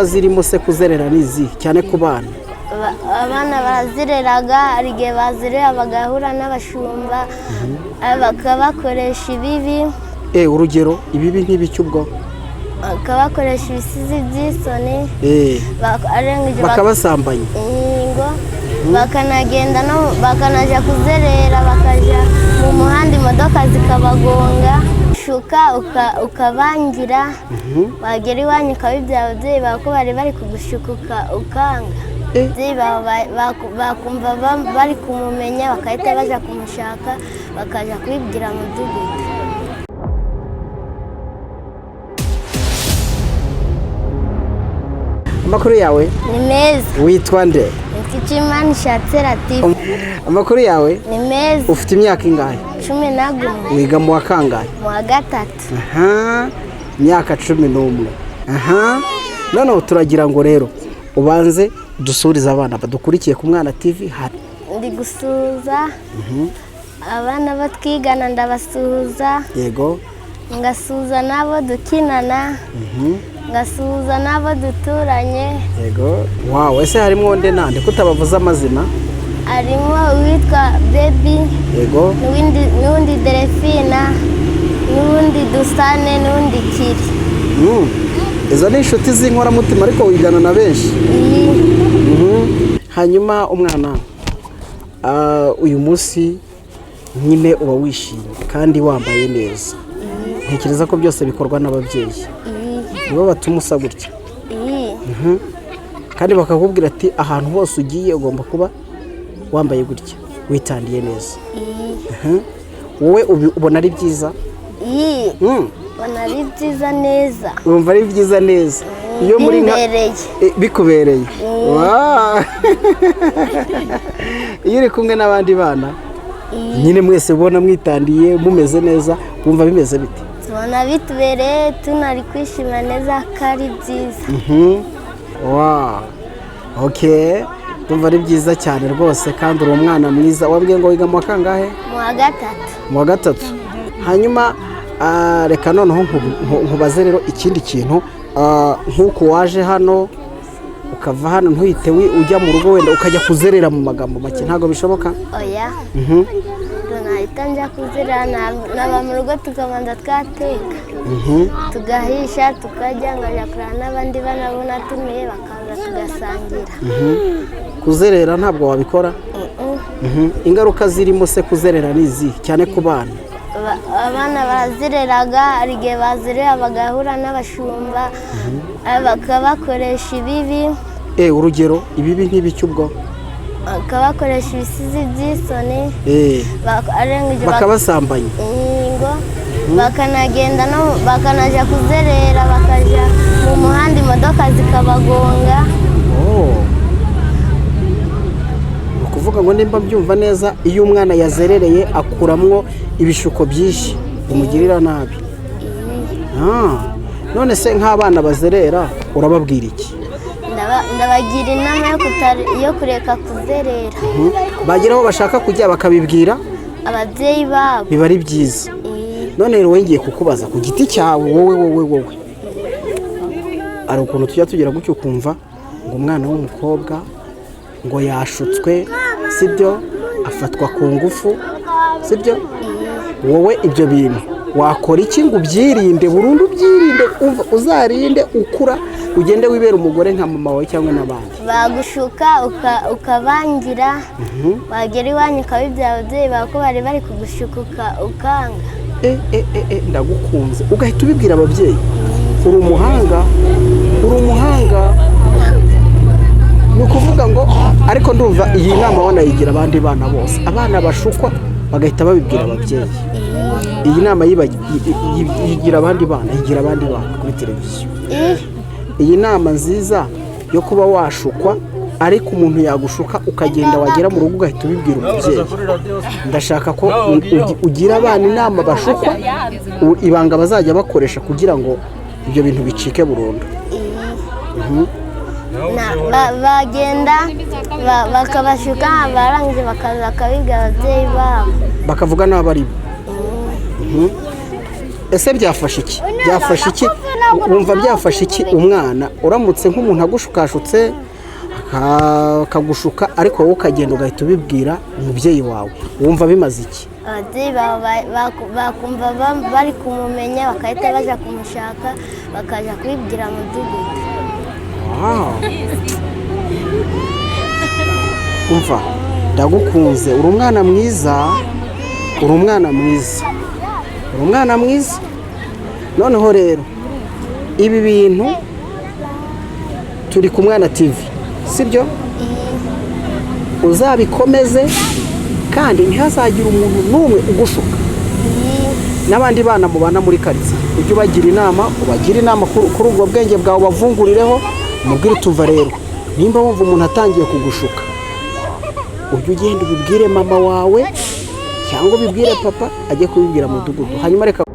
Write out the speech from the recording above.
Zirimo se kuzerera ni izihe cyane ku bana? Abana barazereraga, hari igihe bazerera bagahura n'abashumba bakabakoresha ibibi. Urugero ibibi nk'ibiki ubwo? Bakabakoresha ibisizi by'isoni. Bakabasambanya. Inkingo, bakanagenda no bakanajya kuzerera, bakajya mu muhanda imodoka zikabagonga. Shuka ukabangira, wagera iwanyu ukabibwira ababyeyi bawe ko bari bari kugushuka ukanga. Ababyeyi bawe bakumva bari kumumenya, bagahita bajya kumushaka, bakajya kubibwira mudugudu. Amakuru yawe? Ni meza. Witwa nde? Nitwa Ishatse Latifa. Amakuru yawe? Ni meza. Ufite imyaka ingahe? 11. Wiga mu wa kangahe? Mu wa gatatu. Aha, imyaka 11. Aha, noneho turagira ngo rero ubanze dusurize abana badukurikiye ku Mwana TV. Ndi gusuhuza abana bo twigana, ndabasuhuza. Yego. Ngasuhuza n'abo dukinana, ngasuhuza n'abo duturanye. Yego. Wow, ese harimo nde nande kutabavuze amazina? Harimo uwitwa Baby. Yego. N'uwundi Delphina, n'uwundi Dusane, n'uwundi Kiri. Izo ni inshuti z'inkoramutima, ariko wigana na benshi. Hanyuma umwana, uyu munsi nyine uba wishimye kandi wambaye neza. Ntekereza ko byose bikorwa n'ababyeyi. Nibo batuma usa gutya. Kandi bakakubwira ati ahantu hose ugiye ugomba kuba wambaye gutya, witandiye neza. Wowe ubona ari byiza? Ubona ari byiza neza. Urumva ari byiza neza. Iyo muri bimbereye. Bikubereye. Iyo uri kumwe n'abandi bana nyine mwese ubona mwitandiye mumeze neza, wumva bimeze bite? Tubona bitubereye, tunari kwishima neza ko ari byiza. Wow. Okay. Ndumva ari byiza cyane rwose, kandi uri umwana mwiza. Wabwiye ngo wiga mu wa kangahe? Mu wa gatatu. Mu wa gatatu. Hanyuma reka noneho nkubaze rero ikindi kintu. Nk'uko waje hano ukava hano ntuhite ujya mu rugo, wenda ukajya kuzerera mu magambo make, ntabwo bishoboka? Oya. Nahita njya kuzerera, naba mu rugo tukabanza twateka, tugahisha, tukarya, nkajya kureba n'abandi bana bo natumiye bakaza tugasangira. Kuzerera ntabwo wabikora? Ingaruka zirimo se kuzerera ni izihe cyane ku bana? Abana barazereraga, hari igihe bazerera bagahura n'abashumba bakabakoresha ibibi. Urugero ibibi nk'ibiki ubwo? Bakabakoresha ibisizi by'isoni. Bakabasambanya. Inkingo, bakanagenda no bakanajya kuzerera, bakajya mu muhanda imodoka zikabagonga. Ni ukuvuga ngo nimba mbyumva neza, iyo umwana yazerereye akuramwo ibishuko byinshi bimugirira nabi. None se nk'abana bazerera urababwira iki? Ndabagira inama yo kureka kuzerera. Bagera aho bashaka kujya bakabibwira ababyeyi babo, biba ari byiza. None rero ngiye kukubaza ku giti cyawe, wowe wowe wowe, hari ukuntu tujya tugira gutyo ukumva ngo umwana w'umukobwa ngo yashutswe, sibyo, afatwa ku ngufu, sibyo? Wowe ibyo bintu wakora iki ngo ubyirinde burundu, ubyirinde, uzarinde ukura ugende wibera umugore nka mama wawe cyangwa n'abandi? Bagushuka ukabangira, wagera iwanyu ukabibwira ababyeyi bawe ko bari bari kugushuka ukanga. Ndagukunze, ugahita ubibwira ababyeyi. Uri umuhanga, uri umuhanga. Ni ukuvuga ngo ariko ndumva iyi nama wanayigira abandi bana bose, abana bashukwa bagahita babibwira ababyeyi. Iyi nama yigira abandi bana, yigira abandi bana kuri televiziyo. Iyi nama nziza yo kuba washukwa, ariko umuntu yagushuka ukagenda, wagera mu rugo ugahita ubibwira umubyeyi. Ndashaka ko ugira abana inama bashukwa, ibanga bazajya bakoresha kugira ngo ibyo bintu bicike burundu. Bagenda bakabashuka, barangije bakaza bakabibwira ababyeyi babo, bakavuga n'abo ari bo. Ese byafasha iki? Byafasha iki? Wumva byafasha iki umwana uramutse nk'umuntu agushukashutse, akagushuka, ariko wowe ukagenda ugahita ubibwira umubyeyi wawe, wumva bimaze iki? Ababyeyi bawe bakumva bari kumumenya, bagahita bajya kumushaka, bakajya kubibwira mudugudu. Wow. Umva, ndagukunze, uri umwana mwiza, uri umwana mwiza, uri umwana mwiza. Noneho rero ibi bintu turi ku Mwana TV, sibyo? Uzabikomeze kandi ntihazagire umuntu n'umwe ugushuka. N'abandi bana mubana muri karitsiye, ujye ubagira inama, ubagire inama kuri ubwo bwenge bwawe, ubavungurireho, umubwire utuva. Rero nimba wumva umuntu atangiye kugushuka, ujye ugenda ubibwire mama wawe cyangwa ubibwire papa ajye kubibwira mudugudu, hanyuma reka.